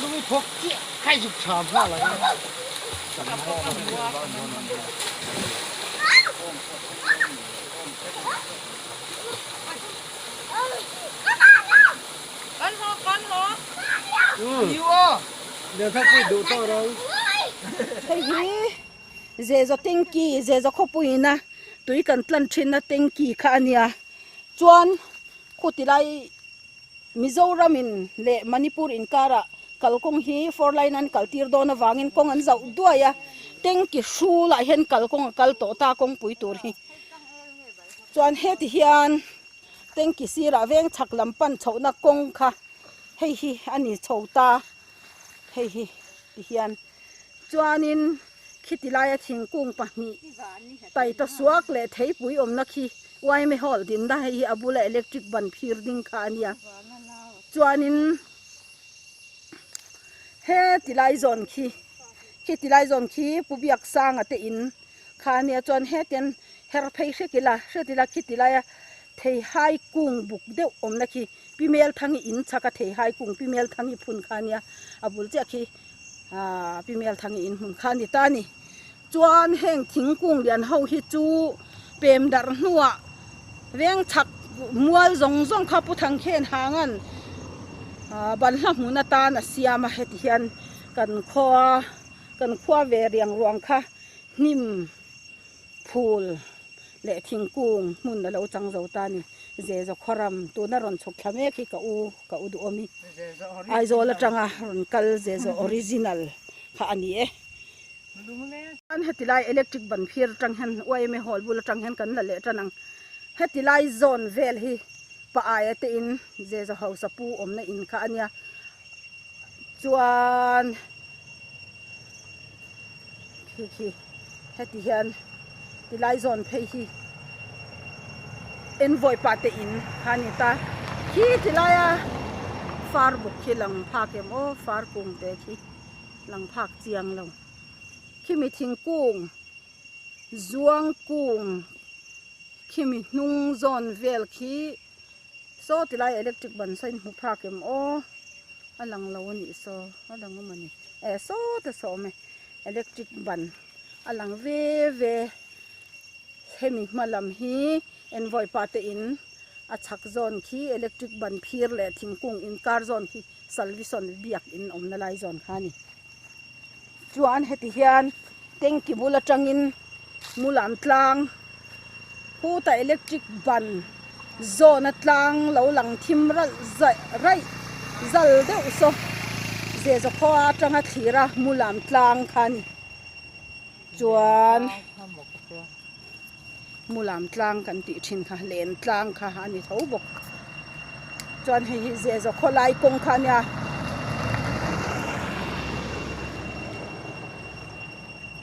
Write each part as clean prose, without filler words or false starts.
Lung phawk chiah khai zuk tha nghal ang a. Hei hi Zezaw tanky Zezaw khawpuiin a tui kan tlan thin a tanky kha a nia chuan khuti lai Mizoram in leh Manipur inkarah kalkawng hi four line an kal tir dawn avangin kawng an zauh duai a tanky hrulah hian kalkawng a kal tawh ta kawngpui tur hi chuan heti hian tanky sirah veng chhak lam pan chhohna kawng kha hei hi a ni chho ta hei hi ti hian chuanin khiti laia thingkung pahnih taita suak leh theipui awmna khi yma hall dinna hei hi a bula electric ban phir ding kha a nia chuanin he tilai zawn khi khi tilai zawn khi pu Biaksanga te in kha a nia chuan hetian her phei hrek ila hret ila khiti laia theihai kung buk deuh awmna khi Pi Melthangi in chhak a theihai kung Pi Melthangi phun kha a nia a bul chiah khi aaa Pi Melthangi in hmun kha a ni ta a ni. Chuan heng thingkung lian ho hi chu pem darh hnuah veng chhak mual zawng zawng kha Pu Thangkhen hangan aaa banhla hmun atan a siam a heti hian kan khua kan khua ve riang ruang kha hnim phul leh thingkung hmun a lo chang zo ta a ni. Zezaw khawram tuna rawn chhuk thla mek hi ka u ka u duhawm hi Aizawl atanga rawn kal Zezaw original kha a ni e. Chuan heti lai electric ban phir atang hian yma hall bul atang hian kan la leh tan ang. Heti lai zawn vel hi pa aia te in Zezaw hausa pu awmna in kha a nia. Chuan khi khi heti hian tilai zawn phei hi envoy pa te in kha a ni ta khi tilaia far buk khi lang phak em aw far kung te khi lang phak chiang lo khimi thingkung zuang kung khimi hnung zawn vel khi. Saw ti lai electric ban saw in hmu phak em aw a lang lo a nih saw a lang awm a ni eh saw te saw awm e electric ban a lang ve ve hemi hma lam hi envoy pa te in a chhak zawn khi electric ban phir leh thingkung inkar zawn khi salvison biak in awmna lai zawn kha a ni chuan heti hian tanky bul atangin mulam tlang khutah electric ban zawna tlang lo lang thim ralh zaih raih zal deuh saw zehzaw khua atanga thlir a mulam tlang kha a ni chuan mulam tlang kan tih thin kha len tlang kha a ni tho bawk chuan hei hi zehzaw khawlai kawng kha a nia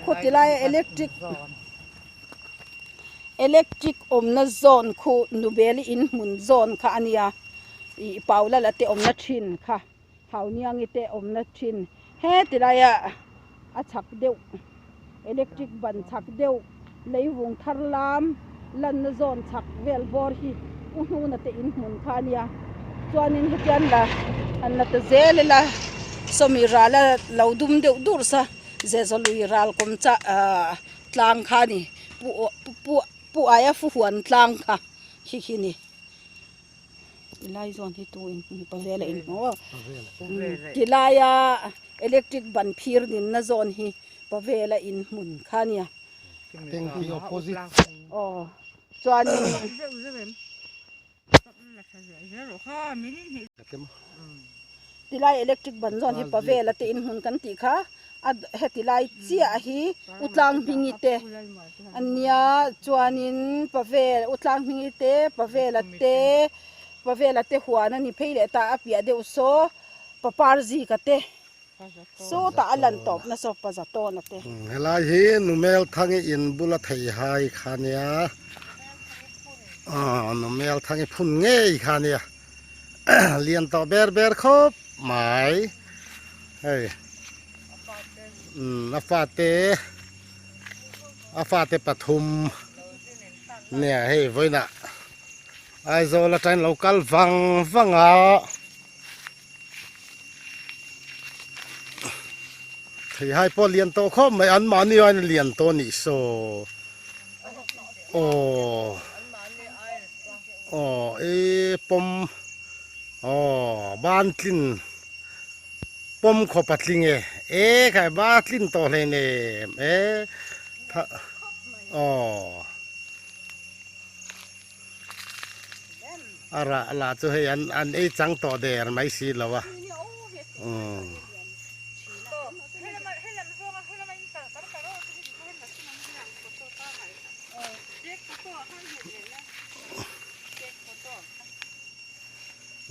khuti laia electric electric awmna zawn khu nubel in hmun zawn kha a nia ih paulala te awmna thin kha. Hauniangi te awmna thin heti laia a chhak deuh electric ban chhak deuh leivung thar lam lanna zawn chhak vel bawr hi u hnuna te in hmun kha a nia chuanin hetian la han la ta zel ila sawmi ral a lo dum deuh dur sa zezawlui ral kawm chah ahh tlang kha a ni pu pu pu aia fuhuan tlang kha khi khi a ni. Tilai zawn hi tu in hmu pa vel a in hmu aw tilaia electric ban phir dinna zawn hi pa vela in hmun kha a nia Tanky opposite aw chuanin Tilai electric ban zawn hi Pavela te inhmun kan tih kha a heti lai chiah hi Utlang hmingi te a nia chuanin Pavel Utlang hmingi te Pavela te Pavela te huan a ni phei leh ta a piah deuh saw Papar zika te sawtah a lan tawp nasa Pazatawna te. Helai hi Numelthangi in bula theihai kha nia Numelthangi phun ngei kha nia. lian tawh ber ber khawp mai hei umm a fate a fate pathum nia hei vawiinah Aizawl atangin lo kal vang vang a. Theihai pawh lian tawh khawp mai an mahni aiin a lian tawh a nih saw aw aw i pawm aw ban tlin pawm khawp a tling e e khai ba tlin tawh hlein em e tha aw. A rah lah chu hei an an ei chang tawh der mai si lo a umm.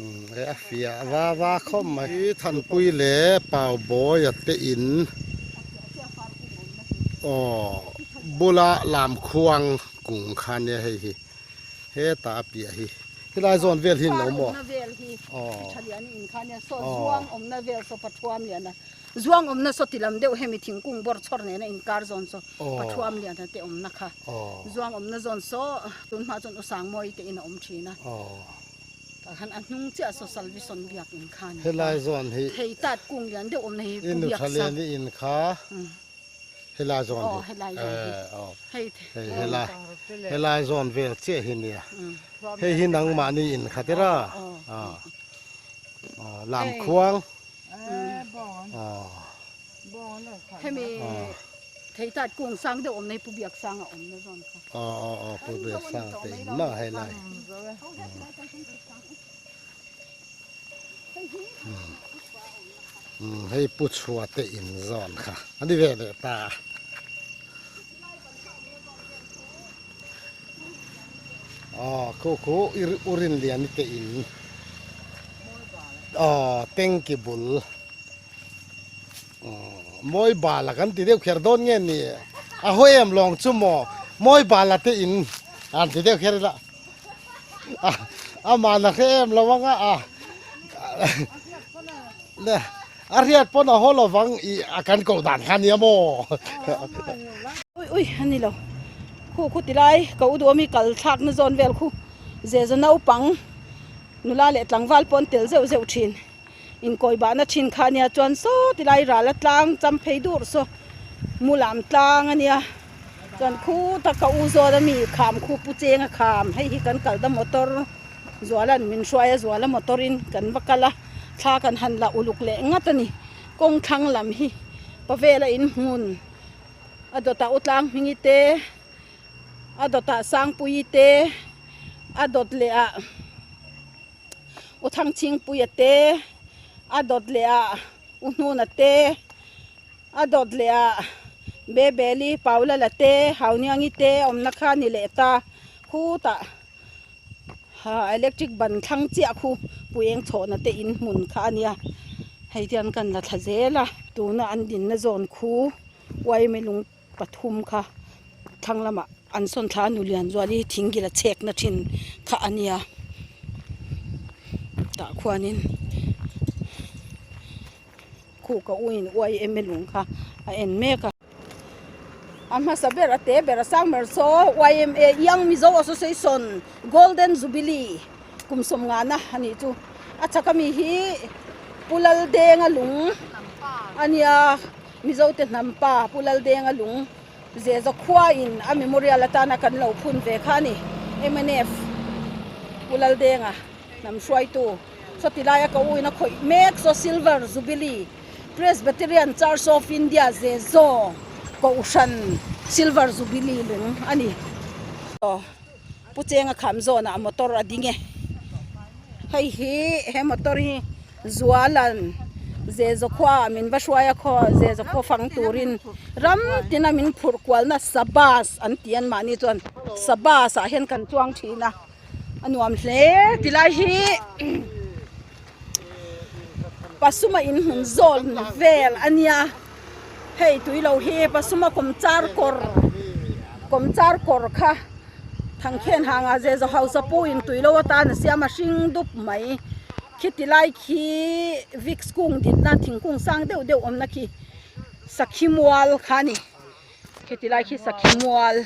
Umm a fiah va va khawp mai. I Thanpui leh Paubawia te in aw bula lamkhuang kung kha nia hei hi. Hetah a piah hi helai zawn vel hi an lo maw? Awmna vel hi tha lian in kha nia saw zuang awmna vel saw pathuam lian a zuang awmna saw ti lam deuh hemi thingkung bawr chhawr nena inkar zawn saw pathuam lian a te awmna kha zuang awmna zawn saw tun hma chuan usangmawi te in a awm thin a tah khan a hnung chiah saw salvison biak in kha ni helai zawn hi thei tat kung lian deuh awmna hi pu biak sa in kha Helai zawn hi hei helai helai zawn vel chiah hi nia hei hi nangmahni in khat ira lamkhuang hemi theitat kung sang deuh awm na hi pu biak sang a awm na zawn kha aw aw aw pu biak sang te in ma helai Hei pu chhuah te in zawn kha a ni ve leh ta. Aw khu khu u Rinliani te in aw tanki bul mawi bala kan ti deuh kher dawn nge ni a hawi em lawng chu maw mawi bala te in an ti deuh kher ila. A mahna hre em lo anga a le a hriat pawn a haw lovang i a kan koh dan kha nia maw. Ui ui a ni lo khu khu ti lai ka u duh ami kal thlak na zawn vel khu ze za naupang nula leh tlangval pawh an tel zeuh zeuh thin inkawi bahna thin kha ania chuan saw ti lai ral a tlang cham phei dur saw mu lam tlang ania chuan khutah ka u zawn ami kham khu pu cheng a kham hei hi kan kal na motor zualan min hruai a zuala motor in kan va kal a thla kan han la uluk leh ngat ani kawng thlang lam hi pavela in hmun a dawtah u tlang hmingi te a dawtah sangpuii te a dawt leh ah. U Thangchhingpuia te, a dawt leh ah U Hnuna te, a dawt leh ah Bebeli Paulala te, Hauniangi te awmna kha a ni leh ta. Khutah electric ban thlang chiah khu Puieng chhawhna te in hmun kha a nia. Hei hian kan la thla zel a, tuna an dinna zawn khu uaime lung pathum kha thlang lamah an sawn thla a nu lian zual hi thing gil a chhek na thin kha a nia tah khuanin khu ka u in uai em e lung kha a en mek a. A hmasa ber a te ber a sang ber saw yma Young Mizo Association Golden Jubilee kum sawmngana a nih chu a chak ami hi Pu Laldenga lung a nia. Mizote hnam pa Pu Laldenga lung Zeza khuain a memorial atana kan lo phun ve kha a ni. Mnf Pu Laldenga hnam hruaitu sawti laia ka uin a khawih mek saw Silver Jubilee Presbyterian Church of India Zezaw Kohhran Silver Jubilee lung a ni. Pu Chenga kham zawnah motor a ding e. Hei hi he motor hi Zualan Zezaw khua min va hruai a khaw Zezaw khaw fang turin ram tina min phurh kualna sa bus an ti an mahni chuan sa bus ah hian kan chuang thin a a nuam hle tilai hi Pasuma in hmun zawn vel a nia hei tui lo hi Pasuma kawmchar kawr kawmchar kawr kha Thangkhen hangah Zezaw hausa pu in tui lo atan a siam a hring dup mai. Khiti lai khi Vicks kung dinna thingkung sang deuh deuh awmna khi Sakhi mual kha a ni. Khiti lai khi Sakhi mual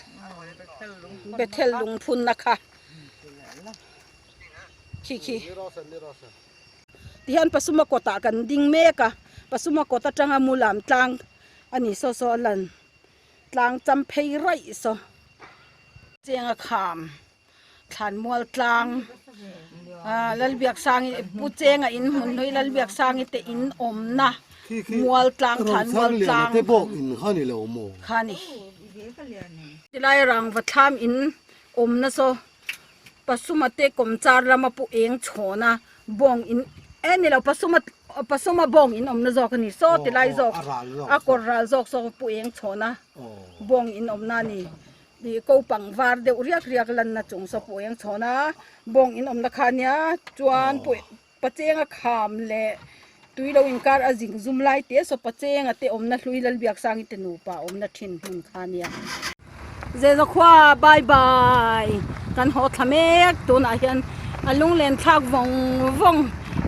Bethel lungphunna kha khi khi. Tihian Pasuma kawtah kan ding mek a, Pasuma kawt atanga Mulam tlang. A ni saw saw a lan tlang cham phei raih saw chenga kham thlan mual tlang ah Lalbiaksangi pu chenga in hmun hlui Lalbiaksangi te in awmna mual tlang thlan mual tlang kha a ni tilai rangva thlam in awmna saw Pasuma te kawmchar lama pu eng chhawn a bawng in e ni lo Pasuma Pasuma bawng in awmna zawk a ni saw ti lai zawk a kawr ral zawk saw pu eng chhawn a bawng in awmna a ni ih ko pang var deuh riak riak lanna chung saw pu eng chhawn a bawng in awmna kha a nia chuan pu Pachenga kham leh tui lo inkar a zing zum lai te saw Pachenga te awmna hlui Lalbiaksangi te nupa awmna thin hmun kha a nia. Zezakhua bye bye kan haw thla mek tunah hian a lunglen thlak vawng vawng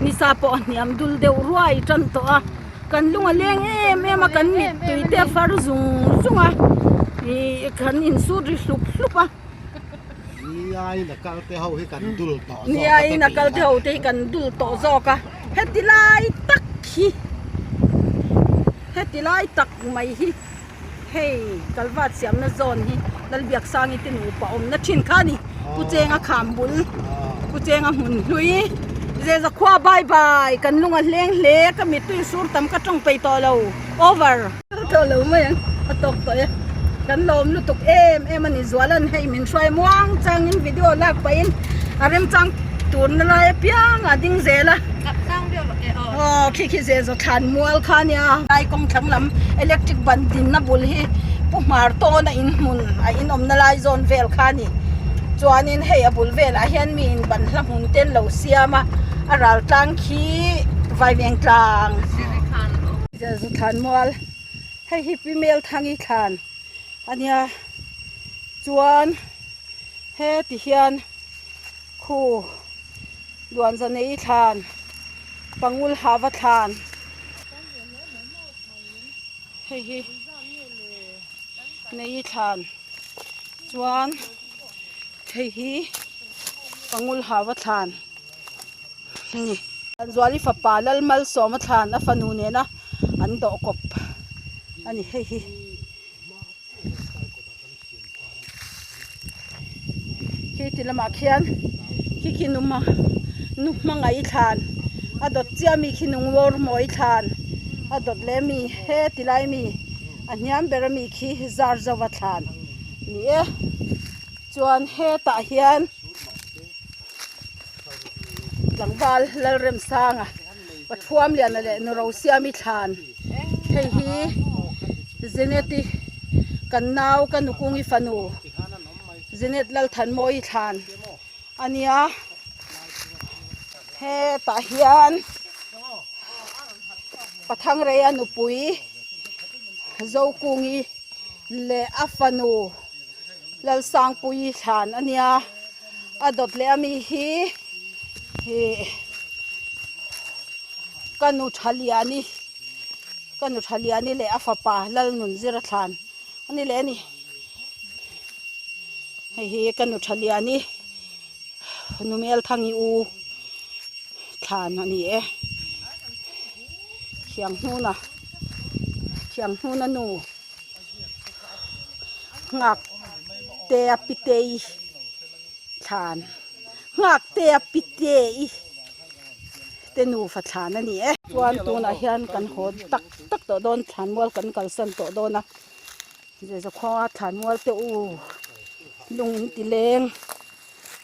nisa pawh a hniam dul deuh ruai tan tawh a kan lung a leng em em a kan mittui te a far zung zung a ih kan insut ri hlup hlup a. Niain a kal te ho hi kan dul tawh zawk a. Niain a kal te ho te hi kan dul tawh zawk a. Heti lai tak hi heti lai tak mai hi hei kalvat siamna zawn hi Lalbiaksangi te nupa awmna thin kha a ni. Pu Chenga kham bul Pu Chenga hmun hlui Zezakhua bye bye kan lung a hleng hle ka mittui sur tam ka tawng peih tawh lo over. Tawh lo mai ang a tawk tawh e. Kan lawm lutuk em em a ni Zualan hei min hruai muang changin video lak pahin a remchang turna lai apiang a ding zel a. Aw khi khi ze zaw thlan mual kha ania lai kawng thlang lam electric ban dinna bul hi pu hmar tawn a in hmun a in awmna lai zawn vel kha a ni. Chuanin hei a bul velah hian mi in ban hla hmun te an lo siam a a ral tlang khi vaiveng tlang. Zu thlan mual hei hi pi mel thangi thlan a nia chuan heti hian khu luanza nei thlan pangul hava thlan hei hi nei thlan chuan hei hi pangul hava thlan. a ni. Zuali fapa Lalmalsawma thlan a fanu nena an dawh kawp a ni hei hi. Khi ti lamah khian khi khi nu hma nu hmangaih thlan a dawt chiah mi khi nung lawr mawi thlan a dawt leh mi he ti lai mi a hniam ber ami khi zar zova thlan ni e chuan hetah hian. Tlangval Lalremsanga Pathuamliana leh Nurosiami thlan hei hi Zeneti kan nau ka nukungi fanu Zenet Lalthanmawii thlan a nia hetah hian Pathangreia nupui Zokungi leh a fanu. Lalsangpuii thlan a nia a dawt leh ami hi ih ka nu Thaliani ka nu Thaliani leh a fapa Lalnunzira thlan a ni leh a ni hei hi ka nu Thaliani nu Melthangi u thlan a ni e Thianghnuna Thianghnuna nu. Nghak te a pitei thlan nghak te a pitei te nufa thlan a ni e. Chuan tunah hian kan haw tak tak tawh dawn thlanmual kan kalsan tawh dawn a Zezawkhawnga thlanmual te u lung in ti leng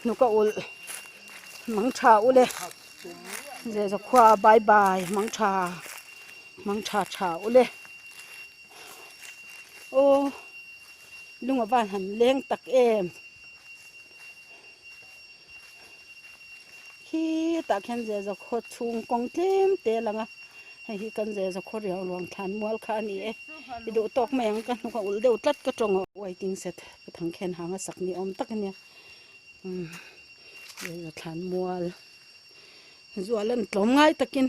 hnuk a ulh mang tha u le Zezawkhaw bye bye mang tha mang tha tha u le. Aw lung a van han leng tak em khitah khian zehzawk haw chhung kawng tlem te a lang a hei hi kan zehzawk haw riau ruang thlan mual kha a ni e i duh tawk mai ang ka hnuk a ulh deuh tlat ka tawng a waiting shed ka thang khian hang a sak ni awm tak a nia umm zehzawk thlan mual zual an tlawm ngai takin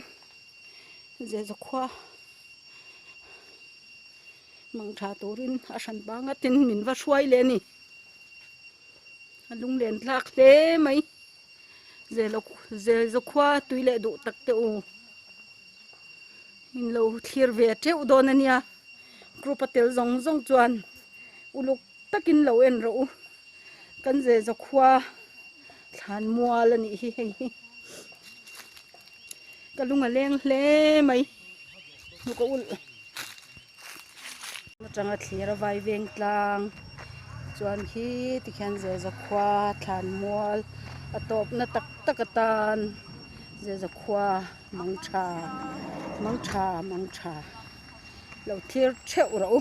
zehzawk khua. Mang tha turin a hran pang a tin min va hruai leh a ni. A lunglen thlak hle mai. Zezakhua tui leh duh tak te u. Min lo thlir ve teuh dawn a nia. Group a tel zawng zawng chuan uluk takin lo en rawh u. Kan ze zakhua thlan mual a nih hi hei hi. Ka lung a leng hle mai. Hnuk a ulh. Atanga thlir a vai veng tlang chuan khi tikhian ze zakhua thlan mual a tawpna tak tak atan ze zakhua mang tha mang tha mang tha lo thlir theuh rawh u.